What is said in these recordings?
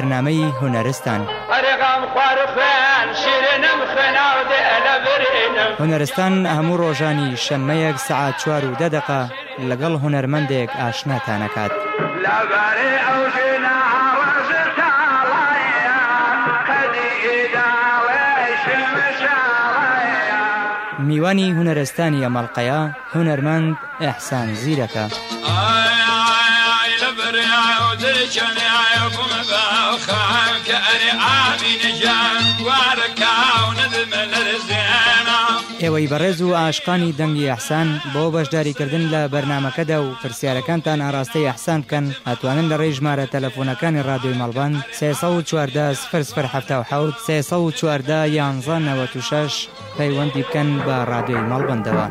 بەرنامەی هونەرستان. هونەرستان هەموو ڕۆژانی شەممەیەک سەعات چوار و دە دەقە لەگەڵ هونەرمەندێک ئاشناتان ئەکات. میوانی هونەرستانی ئەم ئەڵقەیە هونەرمەند ئیحسان زیرەکە. ئێوەی بەڕێز و ئاشقانی دەنگی ئیحسان بۆ بەشداریکردن لە بەرنامەکەدا و پرسیارەکانتان ئاڕاستەی ئیحسان بکەن ئەتوانن لە ڕێی ژمارە تەلەفۆنەکانی ڕادیۆی مەڵبەند 314 00 77 314 11 96 پەیوەندی بکەن بە ڕادیۆی مەڵبەندەوە.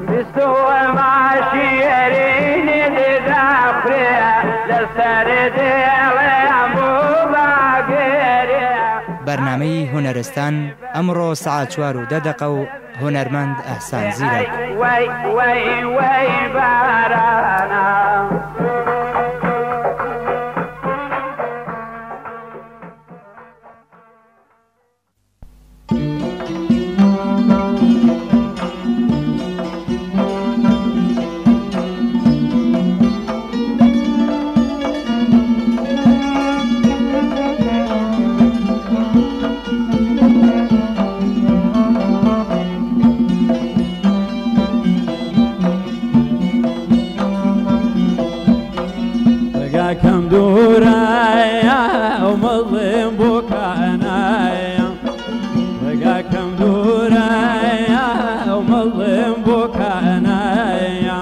بەرنامەی هونەرستان ئەمڕۆ سەعات چوار و دە دەقە و هونەرمەند ئەحسان زیرەک. ڕێگاکەم دوورایە و مەڵێم بۆ کانایە ڕێگاکەم دوورایە و مەڵێم بۆ کانایە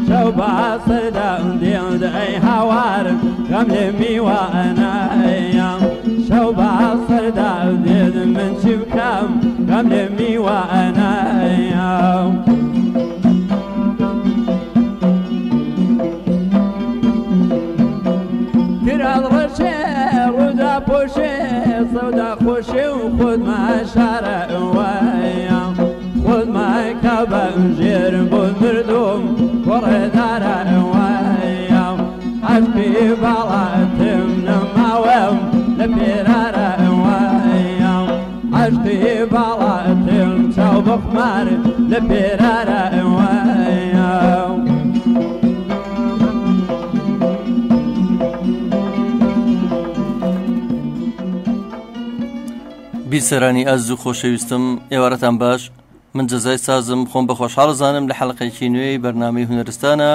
شەو باسەردام دێم دەی هاوار غەم لێ میوانایە شەو باسەردام دێت من چی بکەم غەم لێ میوانایە کرال ڕەشێ ڕوودا پۆشێ سەودا خۆشێ و خودمان شارە وایە خودمان کە بەم ژێر بۆ مردوم کوڕێدارە وایە عەشقی باڵاتم نەماوەم لە پێرارە وایە عەشقی باڵاتم چاو بخمار لە پێرارە وایە. بیسەرانی ئازیز و خۆشەویستم، ئێوارەتان باش. من جەزای سازم، خۆم بە خۆشحاڵ زانم لە حەڵقێکی نوێی بەرنامەی هونەرستانە.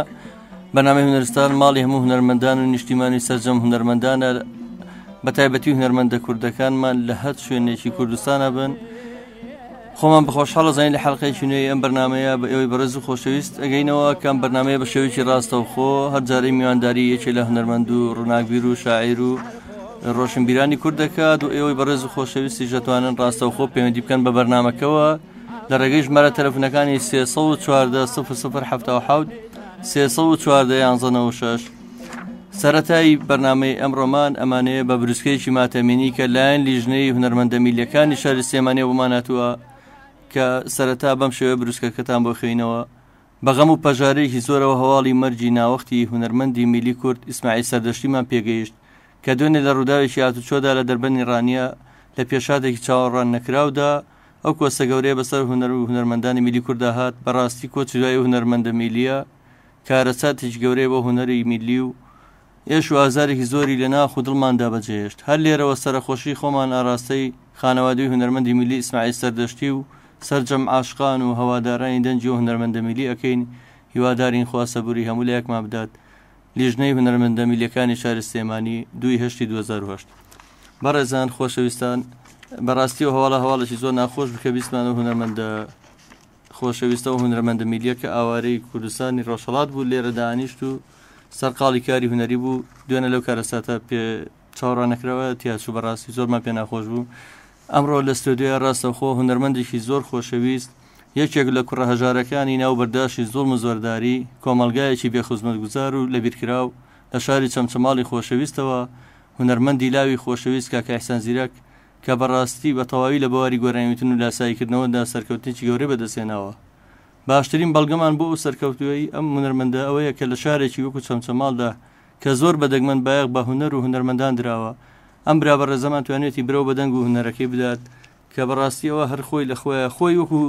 بەرنامەی هونەرستان ماڵی هەموو هونەرمەندان و نیشتیمانی سەرجەم هونەرمەندانە، بە تایبەتی هونەرمەندە کوردەکانمان لە هەر شوێنێکی کوردستانە بن. خۆمان بە خۆشحاڵ زانین لە حەڵقێکی نوێی ئەم بەرنامەیە بە ئێوەی بەڕێز و خۆشەویست ئەگەینەوە کە ئەم بەرنامەیە بە شێوەیەکی ڕاستەوخۆ هەر جارەی میوانداری یەکێ لە هونەرمەند و ڕووناکبیر و شاعیر و ڕۆشنبیرانی کورد دەکات و ئێوەی بەڕێز و خۆشەویستیش دەتوانن ڕاستەوخۆ پەیوەندی بکەن بە بەرنامەکەوە لە ڕێگەی ژمارە تەلەفۆنەکانی 314 0077 314 1196. سەرەتای بەرنامەی ئەمڕۆمان ئەمانەیە بە بروسکەیەکی ماتەمینی کە لایەن لیژنەی هونەرمەندە میلیەکانی شاری سلێمانیەوە بۆمان هاتووە کە سەرەتا بەم شێوەیە بروسکەکەتان بۆ خوێینەوە. بە غەم و پەژارەیەکی زۆرەوە هەواڵی مەرگی ناوەختی هونەرمەندی میلی کورد ئیسماعیل سەردەشتیمان پێگەیشت کە دوێنێ لە ڕووداوێکی هاتوچۆدا لە دەربەندی ڕانیە لە پێشهاتێکی چاوەڕوان نەکراودا ئەو کۆسە گەورەیە بەسەر هونەر و هونەرمەندانی میلی کورددا هات. بەڕاستی کۆچی دوای ئەو هونەرمەندە میلیە کارەساتێکی گەورەیە بۆ هونەری میلی و ئێش و ئازارێکی زۆری لە ناخ و دڵماندا بەجێهێشت. هەر لێرەوە سەرەخۆشیی خۆمان ئاراستەی خانەوادەی هونەرمەندی میلی ئیسماعیل سەردەشتی و سەرجەم عاشقان و هەوادارانی دەنگی ئەو هونەرمەندە میلی ئەکەین، هیوادارین خوا سەبوری هەموو لایەکمان بدات. لیژنەی هونەرمەندە میلیەکانی شاری سلێمانی، دووی هەشتی 2008. بەڕێزان، خۆشەویستان، بەڕاستی ئەو هەواڵە هەواڵێکی زۆر ناخۆش بوو کە بیستمان ئەو هونەرمەندە خۆشەویستە و هونەرمەندە میلیە کە ئاوارەی کوردستانی ڕۆژهەڵات بوو لێرە دانیشت و سەرقاڵی کاری هونەری بوو، دوێنێ لەو کارەساتە پێ چاوەڕواننەکراوە تیاچوو. بەڕاستی زۆرمان پێ ناخۆش بوو. ئەمڕۆ لە ستۆدیۆی ڕاستەوخۆ هونەرمەندێکی زۆر خۆشەویست، یەکێک لە کوڕە هەژارەکانی ناو بەرداشی زوڵم و زۆرداری، کۆمەڵگایەکی بێ خزمەتگوزار و لەبیرکراو لە شاری چەمچەماڵی خۆشەویستەوە، هونەرمەندی لاوی خۆشەویست کاکە ئیحسان زیرەک کە بەڕاستی بە تەواوی لە بواری گۆرانیوتن و لاساییکردنەوەدا سەرکەوتنێکی گەورەی بەدەستهێناوە. باشترین بەڵگەمان بۆ ئەو سەرکەوتوویی ئەم هونەرمەندە ئەوەیە کە لە شارێکی وەکو چەمچەماڵدا کە زۆر بە دەگمەن بایەخ بە هونەر و هونەرمەندان دراوە، ئەم برا بەڕێزەمان توانێتی برەو بە دەنگ و هونەرەکەی بدات کە بەڕاستیەوە هەر خۆی لە خۆیان خۆی وەکو